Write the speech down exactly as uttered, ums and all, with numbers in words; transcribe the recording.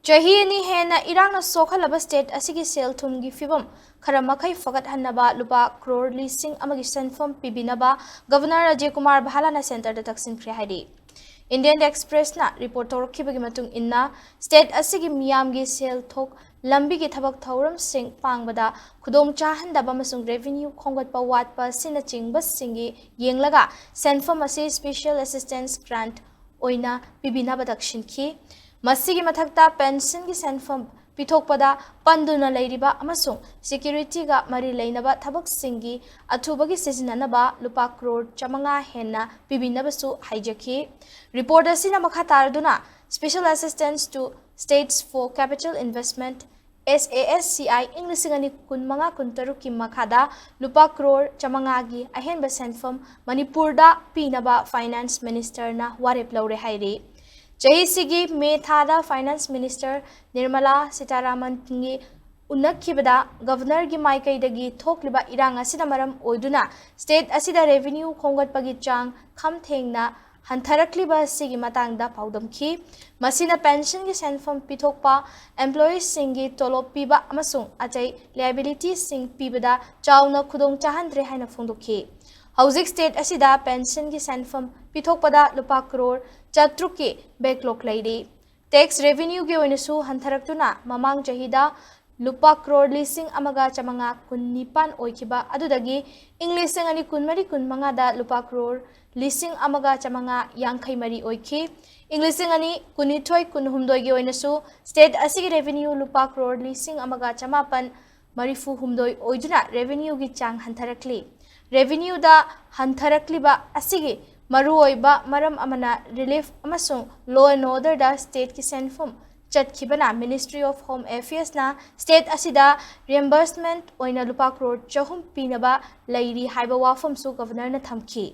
ꯆꯍꯤ ꯑꯅꯤ ꯍꯦꯟꯅ ꯏꯔꯥꯡꯅ ꯁꯣꯛꯍꯜꯂꯕ state ꯑꯁꯤꯒꯤ ꯁꯦꯜ ꯊꯨꯝꯒꯤ ꯐꯤꯕꯝ ꯈꯔ ꯃꯈꯩ ꯐꯒꯠꯍꯟꯅꯕ ꯂꯨꯄꯥ ꯀ꯭ꯔꯣꯔ ꯂꯤꯁꯤꯡ ꯑꯃꯒꯤ ꯁꯦꯟꯐꯝ ꯄꯤꯕꯤꯅꯕ Governor ꯑꯖꯌ ꯀꯨꯃꯥꯔ ꯚꯥꯂꯥꯅ centreꯗ ꯇꯛꯁꯤꯟꯈ꯭ꯔꯦ ꯍꯥꯏꯔꯤ꯫ Indian Expressꯅ report ꯇꯧꯔꯛꯈꯤꯕꯒꯤ ꯃꯇꯨꯡ ꯏꯟꯅ, state ꯑꯁꯤꯒꯤ ꯃꯤꯌꯥꯝꯒꯤ ꯁꯦꯜ ꯊꯣꯛ ꯂꯝꯕꯤꯒꯤ ꯊꯕꯛ ꯊꯧꯔꯝꯁꯤꯡ ꯄꯥꯡꯕꯗ ꯈꯨꯗꯣꯡ ꯆꯥꯍꯟꯗꯕ ꯑꯃꯁꯨꯡ revenue ꯈꯣꯝꯒꯠꯄ ꯋꯥꯠꯄ ꯑꯁꯤꯅꯆꯤꯡꯕꯁꯤꯡꯒꯤ ꯌꯦꯡꯂꯒ ꯁꯦꯟꯐꯝ ꯑꯁꯤ special assistance grant ꯑꯣꯏꯅ ꯄꯤꯕꯤꯅꯕ ꯇꯛꯁꯤꯟꯈꯤ꯫ ꯃꯁꯤꯒꯤ ꯃꯊꯛꯇ pensionꯒꯤ ꯁꯦꯟꯐꯝ ꯄꯤꯊꯣꯛꯄꯗ ꯄꯟꯗꯨꯅ ꯂꯩꯔꯤꯕ ꯑꯃꯁꯨꯡ securityꯒ ꯃꯔꯤ ꯂꯩꯅꯕ ꯊꯕꯛꯁꯤꯡꯒꯤ ꯑꯊꯨꯕꯒꯤ ꯁꯤꯖꯤꯟꯅꯅꯕ ꯂꯨꯄꯥ ꯀ꯭ꯔꯣꯔ ꯆꯥꯃꯉꯥ ꯍꯦꯟꯅ ꯄꯤꯕꯤꯅꯕꯁꯨ ꯍꯥꯏꯖꯈꯤ꯫ Report ꯑꯁꯤꯅ ꯃꯈꯥ ꯇꯥꯔꯗꯨꯅ Special Assistance to States for Capital Investment, S A S C I, ꯏꯪ ꯂꯤꯁꯤꯡ ꯑꯅꯤ ꯀꯨꯟꯃꯉꯥ ꯀꯨꯟꯇꯔꯨꯛꯀꯤ ꯃꯈꯥꯗ ꯂꯨꯄꯥ ꯀ꯭ꯔꯣꯔ ꯆꯥꯃꯉꯥꯒꯤ ꯑꯍꯦꯟꯕ ꯁꯦꯟꯐꯝ ꯃꯅꯤꯄꯨꯔꯗ ꯄꯤꯅꯕ Finance Ministerꯅ ꯋꯥꯔꯦꯞ ꯂꯧꯔꯦ ꯍꯥꯏꯔꯤ꯫ ꯆꯍꯤꯁꯤꯒꯤ ꯃꯦ ꯊꯥꯗ Finance Minister ꯅꯤꯔꯃꯂꯥ ꯁꯤꯇꯥꯔꯥꯃꯟꯒꯤ ꯎꯅꯈꯤꯕꯗ Governorꯒꯤ ꯃꯥꯏꯀꯩꯗꯒꯤ ꯊꯣꯛꯂꯤꯕ ꯏꯔꯥꯡ ꯑꯁꯤꯅ ꯃꯔꯝ ꯑꯣꯏꯗꯨꯅ state ꯑꯁꯤꯗ revenue ꯈꯣꯝꯒꯠꯄꯒꯤ ꯆꯥꯡ ꯈꯝ ꯊꯦꯡꯅ ꯍꯟꯊꯔꯛꯂꯤꯕ ꯑꯁꯤꯒꯤ ꯃꯇꯥꯡꯗ ꯄꯥꯎꯗꯝꯈꯤ꯫ ꯃꯁꯤꯅ pensionꯒꯤ ꯁꯦꯟꯐꯝ ꯄꯤꯊꯣꯛꯄ, employeeꯁꯤꯡꯒꯤ ꯇꯣꯂꯣꯞ ꯄꯤꯕ ꯑꯃꯁꯨꯡ ꯑꯇꯩ liabilityꯁꯤꯡ ꯄꯤꯕꯗ ꯆꯥꯎꯅ ꯈꯨꯗꯣꯡ ꯆꯥꯍꯟꯗ꯭ꯔꯦ ꯍꯥꯏꯅ ꯐꯣꯡꯗꯣꯛꯈꯤ꯫ ꯍꯧꯖꯤꯛ state ꯑꯁꯤꯗ pensionꯒꯤ ꯁꯦꯟꯐꯝ ꯄꯤꯊꯣꯛꯄꯗ ꯂꯨꯄꯥ ꯀ꯭ꯔꯣꯔ ꯆꯥꯇ꯭ꯔꯨꯛꯀꯤ backlog ꯂꯩꯔꯤ꯫ Tax revenueꯒꯤ ꯑꯣꯏꯅꯁꯨ ꯍꯟꯊꯔꯛꯇꯨꯅ ꯃꯃꯥꯡ ꯆꯍꯤꯗ ꯂꯨꯄꯥ ꯀ꯭ꯔꯣꯔ ꯂꯤꯁꯤꯡ ꯑꯃꯒ ꯆꯥꯃꯉꯥ ꯀꯨꯟꯅꯤꯄꯥꯟ ꯑꯣꯏꯈꯤꯕ ꯑꯗꯨꯗꯒꯤ ꯏꯪ ꯂꯤꯁꯤꯡ ꯑꯅꯤ ꯀꯨꯟꯃꯔꯤ ꯀꯨꯟꯃꯉꯥꯗ ꯂꯨꯄꯥ ꯀ꯭ꯔꯣꯔ ꯂꯤꯁꯤꯡ ꯑꯃꯒ ꯆꯥꯃꯉꯥ ꯌꯥꯡꯈꯩ ꯃꯔꯤ ꯑꯣꯏꯈꯤ꯫ ꯏꯪ ꯂꯤꯁꯤꯡ ꯑꯅꯤ ꯀꯨꯟꯅꯤꯊꯣꯏ ꯀꯨꯟꯍꯨꯝꯗꯣꯏꯒꯤ ꯑꯣꯏꯅꯁꯨ state ꯑꯁꯤꯒꯤ revenue ꯂꯨꯄꯥ ꯀ꯭ꯔꯣꯔ ꯂꯤꯁꯤꯡ ꯑꯃꯒ ꯆꯥꯃꯥꯄꯟ ꯃꯔꯤꯐꯨ ꯍꯨꯝꯗꯣꯏ ꯑꯣꯏꯗꯨꯅ revenueꯒꯤ ꯆꯥꯡ ꯍꯟꯊꯔꯛꯂꯤ꯫ Revenueꯗ ꯍꯟꯊꯔꯛꯂꯤꯕ ꯑꯁꯤꯒꯤ ꯃꯔꯨꯑꯣꯏꯕ ꯃꯔꯝ ꯑꯃꯅ relief ꯑꯃꯁꯨꯡ law and orderꯗ stateꯀꯤ ꯁꯦꯟꯐꯝ ꯆꯠꯈꯤꯕꯅ Ministry of Home Affairsꯅ state ꯑꯁꯤꯗ reimbursement ꯑꯣꯏꯅ ꯂꯨꯄꯥ ꯀ꯭ꯔꯣꯔ ꯆꯍꯨꯝ ꯄꯤꯅꯕ ꯂꯩꯔꯤ ꯍꯥꯏꯕ ꯋꯥꯐꯝꯁꯨ Governorꯅ ꯊꯝꯈꯤ꯫